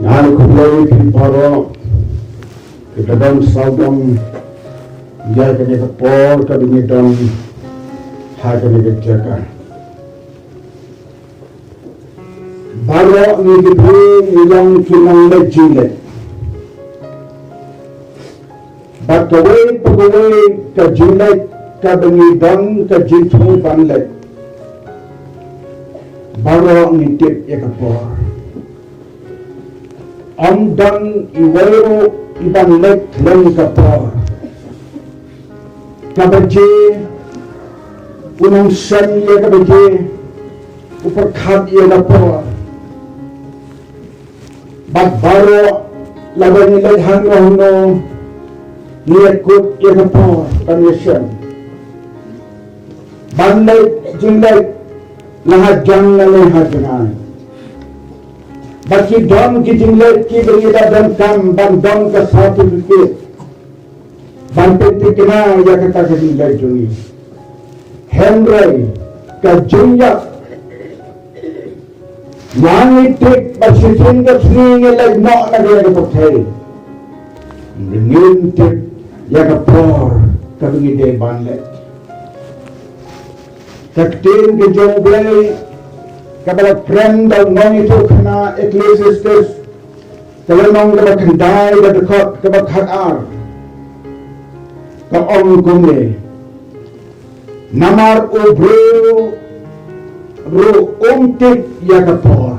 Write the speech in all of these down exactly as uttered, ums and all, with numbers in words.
Ngan khublei ïa phi baroh kiba don sawdong ïa kane ka por kaba ngi don ha kane ka jaka. Baroh ngi ki briew ngi long ki nongleit jingleit. Bad kawei pa kawei ka jingleit kaba ngi don ka jingthmu ban leit, baroh ngi tip ïa ka por. Ym don iwei ruh i ban leit khlem ka por. Ka baje u nongsem ïa ka baje u pyrkhat ïa ka por. Bad baroh lada ngi leit hangno hangno ngi ïakut ïa ka por ban ïashem. Ban leit jingleit la ha jan ne ha jngai. Bad ki don ki jingleit kiba ngi la donkam ban don ka certificate ban pynthikna ïa kata ka jingleit jong ngi. Hynrei ka jingïap, ngi tip ba shisien ka sngi ngi leit noh na ka ïa ka pyrthei. Ngim tip ïa ka por kaba ngi dei ban leit. Ka ktien ka jong U Blei kaba la kren da u nongïathuhkhana Ecclesiastes, ka lynnong kaba khyndai, ka dkhot kaba khatar, ka ong kumne: Namar u briew ruh um tip ïa ka por.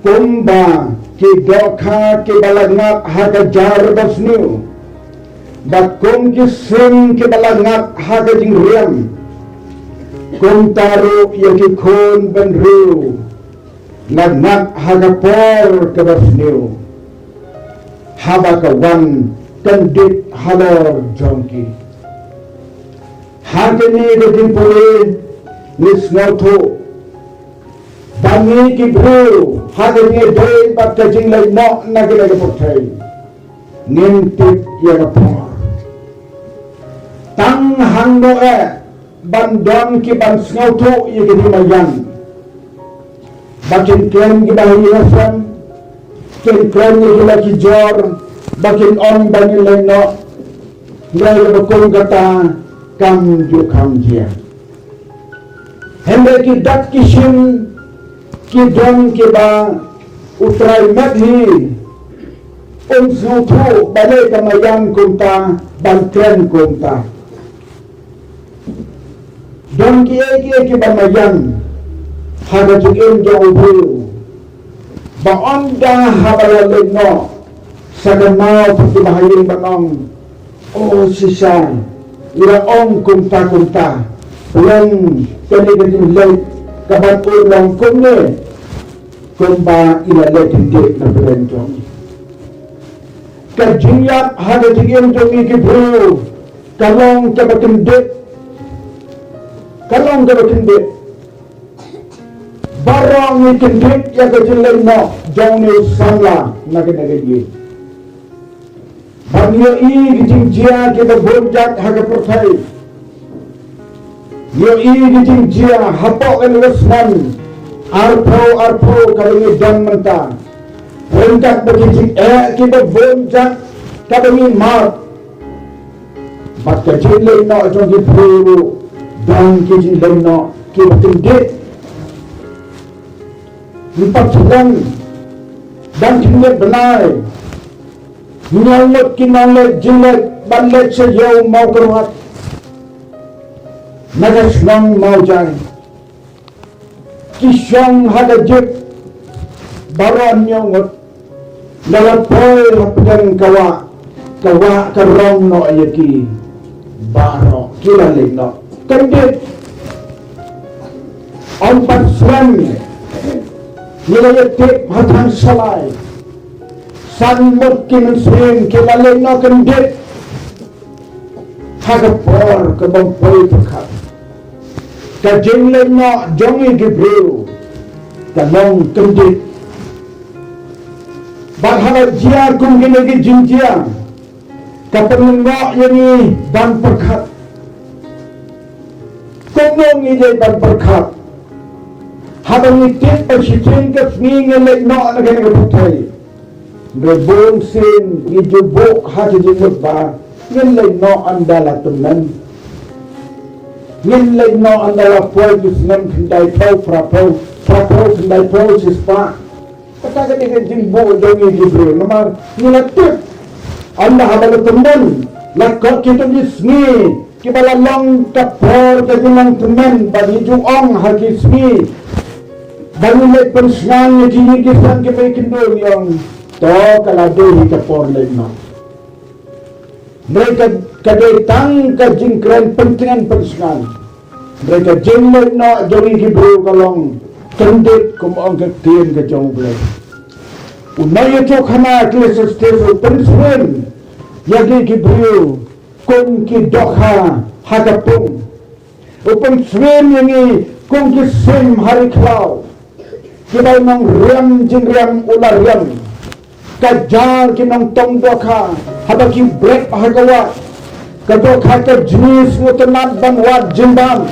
Kumba ki dohkha kiba la ngat ha ka jar basniew, bad kum ki sim kiba la ngat ha ka jingriam, kumta ruh ïa ki khun bynriew la ngat ha ka por kaba sniew, haba ka wan kyndit halor jong ki. Ha kane ka jingpule ngi sngewthuh ba ngi ki briew ha kane ka dei bad ka jingleit noh na kane ka pyrthei, ngim tip ïa ka por. Tang hangno eh ban don ki ban sngewthuh ïa ki maïan ba kin kren kiba ha ïing ha sem, kin kren ïa kiba ki jor, ba kin ong ba ngin leit noh. Hynrei kaba kum kata kam ju kham jia. Hynrei ki dak ki shin ki don kiba U Trai met hi um sngewthuh balei ka maïan kumta, ban kren kumta. Don kiei kiei kiba maïan ha ka jingim jong u briew, ba ynda haba la leit noh sa ka maw, phi kiba ha ïing ban ong, o shisha, i la ong kumta kumta, lem kane ka jingleit ka ban u long kumne, kumba i la leh kyndit na pdeng jong i. Ka jingïap ha ka jingim jong ngi ki briew ka long kaba kyndit. Ka long kaba kyndit. Baroh ngi kyndit ïa ka jingleit noh jong une u samla na kane ka ïing. Ba ngi ïohi ki jingjia kiba bun jait ha ka pyrthei. Ngi ïohi ki jingjia hapoh kane ka snem arphew arphew kaba ngi don mynta. Ryngkat bad ki jingeh kiba bun jait kaba ngi mad. Bad ka jingleit noh jong ki briew ruh don ki jingleit noh kiba kyndit. Ngi pat shlem dang khyndiat bnai. Hynñiew ngut ki nongleit jingleit ban leit sha ïew Mawkyrwat na ka shnong Mawjai. Ki shong ha ka jeep baroh hynñiew ngut. Lada poi hapdeng ka wah, ka wah ka rong noh ïa ki baroh, ki la leit noh. Kyndit. Ym pat shlem. Ngi la ïa tip ha Thangshalai, san ngut ki mynsiem ki la leit noh kyndit. Ha ka por kaba ym poi pyrkhat, ka jingleit noh jong ngi ki briew ka long kyndit. Bad haba jia kum kine ki jingjia, ka pynlyngngoh ïa ngi ban pyrkhat. Kumno ngi dei ban pyrkhat? Haba ngi tip ba shi jong ka sngi ngin leit noh na kane ka pyrthei, hynrei bun sien ngi ju buh ha ka jingmut ba ngin leit noh ynda la tymmen. Ngin leit noh ynda la poi ki snem khyndai phew, phra phew, phra phew, khyndai phew, shispah. Kata ka dei ka jingbuh jong ngi ki briew. Namar ngi la tip, ynda haba la tymmen, la kot kito ki sngi kiba la long ka por ka jinglong tymmen, ba ngi ju ong ha ki sngi ba ngi leit pynsngew ïa ki ïing ki sem, ki mei ki ndur, ngi ong, to, ka la dei hi ka por leit noh. Hynrei ka, ka dei tang ka jingkren pyntngen pynsngew. Hynrei ka jingleit noh jong ngi ki briew ka long kyndit, kum ong ka ktien ka jong U Blei. U nongïathuhkhana Ecclesiastes u pynsyriem ïa ngi ki briew kum ki dohkha ha ka pung. U pynsyriem ïa ngi kum ki sim ha ri khlaw. Kiba u nongriam jingriam u la riam. Ka jar ki nongtong dohkha haba ki bret ha ka wah. Ka dohkha ka jingïeit, sngewtynnat ban wad jingbam.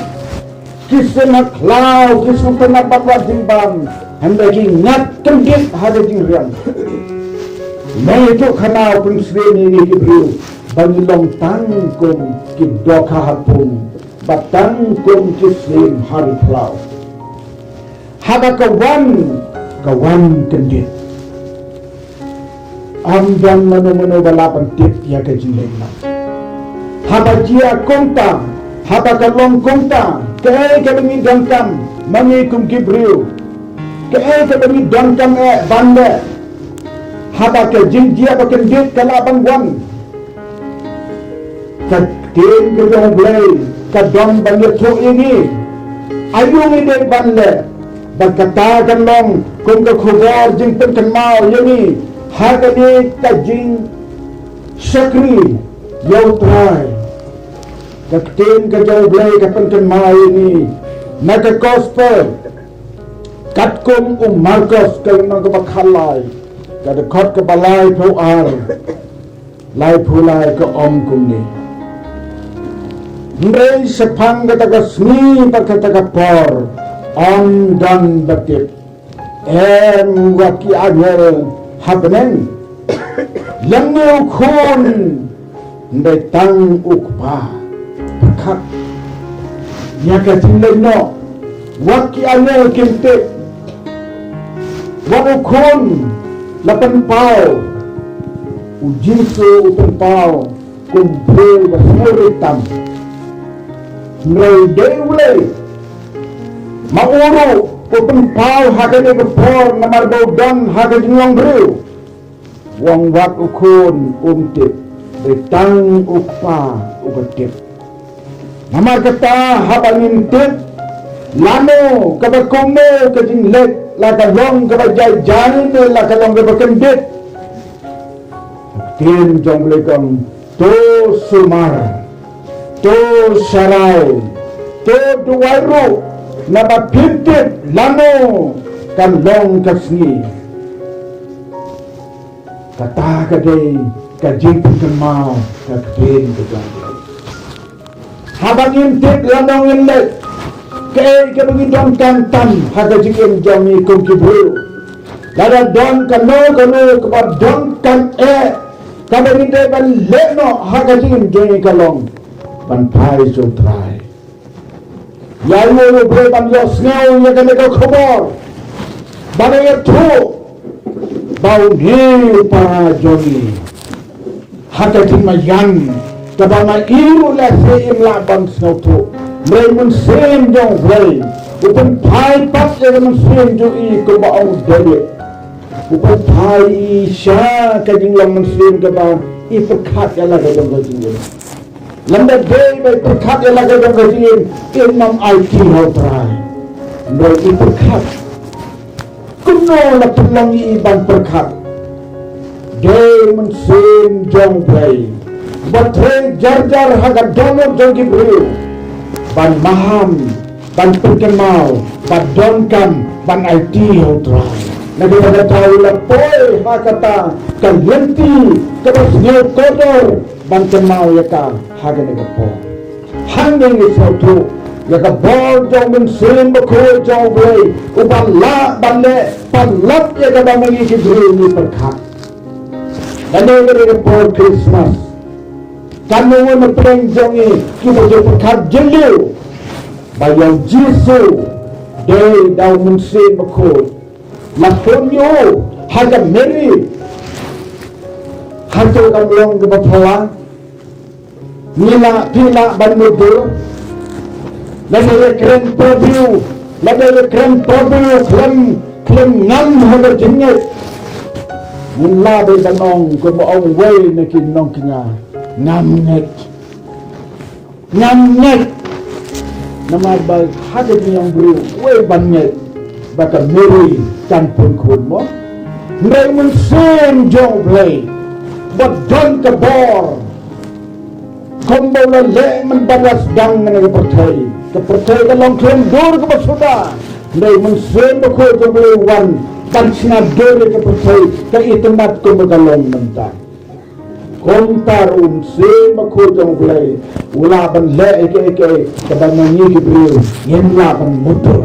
Ki sim ha khlaw ki sngewtynnat ban wad jingbam, hynrei ki ngat kyndit ha ka jingriam. Nongïathuhkhana u pynsyriem ïa ngi ki briew ba ngin long tang kum ki dohkha ha pung, bad tang kum ki sim ha ri khlaw. Haba ka wan, ka wan kyndit. Ym don mano mano ba lah ban tip ïa ka jingleit noh. Haba jia kumta, haba ka long kumta, kaei kaba ngi donkam ma ngi kum ki briew? Kaei kaba ngi donkam eh ban leh? Haba ka jingjia ba kyndit ka lah ban wan, ka ktien ka jong U Blei ka don ban ïathuh ïa ngi. Aïu ngi dei ban leh ba kata kan long kum ka khubor jingpynkynmaw ïa ngi ha kane ka jingshakri ïa U Trai? Ka ktien ka jong U Blei ka pynkynmaw ïa ngi na ka gospel katkum u Markos, ka lynnong kaba khatlai, ka dkhot kaba laiphew ar. Laiphew lai ka ong kumne: Hynrei shaphang kata ka sngi bad kata ka por, ym don ba tip, em wat ki angel ha bneng, lymne u Khun, hynrei tang u Kpa. Pyrkhat ïa ka jingleit noh. Wat ki angel kim tip, wat u Khun la pynpaw, u Jisu u pynpaw kum u briew ba sngewrit tam. Hynrei dei U Blei ma u ruh u pynpaw ha kane ka por, namar ba u don ha ka jinglong briew. U ong wat u Khun um tip, dei tang u Kpa uba tip. Namar kata, haba ngin tip lano kaba kumno ka jingleit, la ka long kaba jai jai ne la ka long kaba kyndit, ka ktien jong U Blei ka ong: To sumar, to sharai, to duwai ruh, naba phim tip lano kan long ka sngi. Kata ka dei ka jingpynkynmaw ka ktien ka jong U Blei. Haba ngim tip lano ngin leit, kaei kaba ngi donkam tam ha ka jingim jong ngi kum ki briew? Lada don kano kano kaba donkam eh, kaba ngi dei ban leh noh ha ka jingim jong ngi ka long ban phai sha U Trai. Ïa U Blei ban ïohsngew ïa kane ka khubor, ban ïathuh ba une u para jong ngi ha ka jingmaïan kaba ma i ruh lehse im lah ban sngewthuh. Hynrei Mynsiem jong U Blei u pynphai pat ïa ka mynsiem jong i, kumba ong u David. U pynphai i sha ka jinglong mynsiem kaba i pyrkhat ïa la ka jong ka jingim. Lada dei ba i pyrkhat ïa la ka jong ka jingim, im aiti ha U Trai. Hynrei i pyrkhat. Kumno la pynlong i ban pyrkhat? Dei Mynsiem jong U Blei ba trei jar jar ha ka dohnud jong ki briew ban maham, ban pynkynmaw, ban donkam, ban aiti ha U Trai. Na kata ka daw la poi ha kata ka lynti kaba sngewkordor ban kynmaw ïa ka ha kane ka por. Hangne ngi sngewthuh Ïa ka bor jong u Mynsiem Bakhuid jong U Blei, uba lah ban leh palat ïa kaba ma ngi ki briew ngi pyrkhat. Lane ka dei ka por Christmas. Katno ngut na pdeng jong ngi kiba ju pyrkhat jylliew ba ïa u Jisu dei da u Mynsiem Bakhuid. La khun ïa u ha ka Mary. Hato kam long kaba phylla? Ngi lah, phi lah ban mutdur? Lada ïakren pyrbew, lada ïakren pyrbew khlem, khlem ngam ha ka jingngeit. Ngin lah dei ban ong kumba ong uwei na ki nongkñia, ngam ngeit. Ngam ngeit. Namar ba ha ka jingïong briew uwei ban ngeit ba ka Mary kan pun khun mo. Hynrei u Mynsiem jong U Blei ba don ka bor. Kumba u la leh mynba la sdang na ka pyrthei. Ka pyrthei ka long khlem dur kaba suda. Hynrei u Mynsiem Bakhuid jong U Blei u wan ban shna dur ïa ka pyrthei, ka itynnad kumba ka long mynta. Kumta ruh u Mynsiem Bakhuid jong U Blei u lah ban leh ïa kaei kaei kaba ma ngi ki briew ngim lah ban mutdur.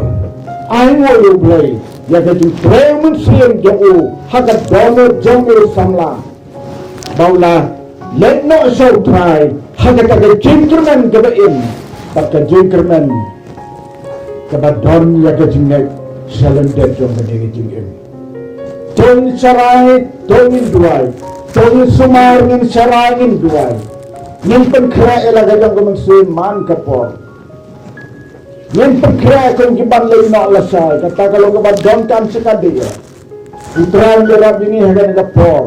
Ai nguh ïa U Blei ïa ka jingtrei u Mynsiem jong u ha ka dohnud jong u samla. Ba u la leit noh sha U Trai ha kata ka jingkyrmen kaba im, bad ka jingkyrmen kaba don ïa ka jingngeit sha lyndet jong kane ka jingim. To ngin sharai, to ngin duwai, to ngin sumar, ngin sharai, ngin duwai. Ngin pynkhreh ïa la ka jong ka mynsiem man ka por. Ngin pynkhreh kum ki ban leit noh lashai, kata ka long kaba donkam shikatdei ïa. U Trai un ïarap ïa ngi ha kane ka por.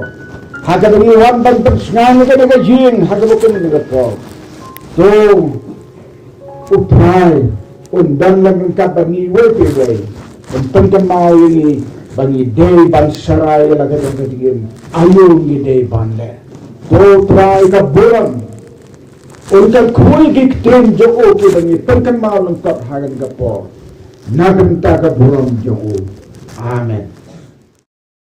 Ha kaba ngi wan ban pynsngew ïa kane ka jing, ha kaba kum kane ka por. To U Trai un don lang ryngkat bad ngi iwei pa iwei. Un pynkynmaw ïa ngi ba ngi dei ban sharai ïa la ka jong ka jingim. Aïu ngi dei ban leh? To U Trai ka burom un kyrkhu ïa ki ktien jong u kiba ngi pynkynmaw lyngkot ha kane ka por. Na ka bynta ka burom jong u. Amen.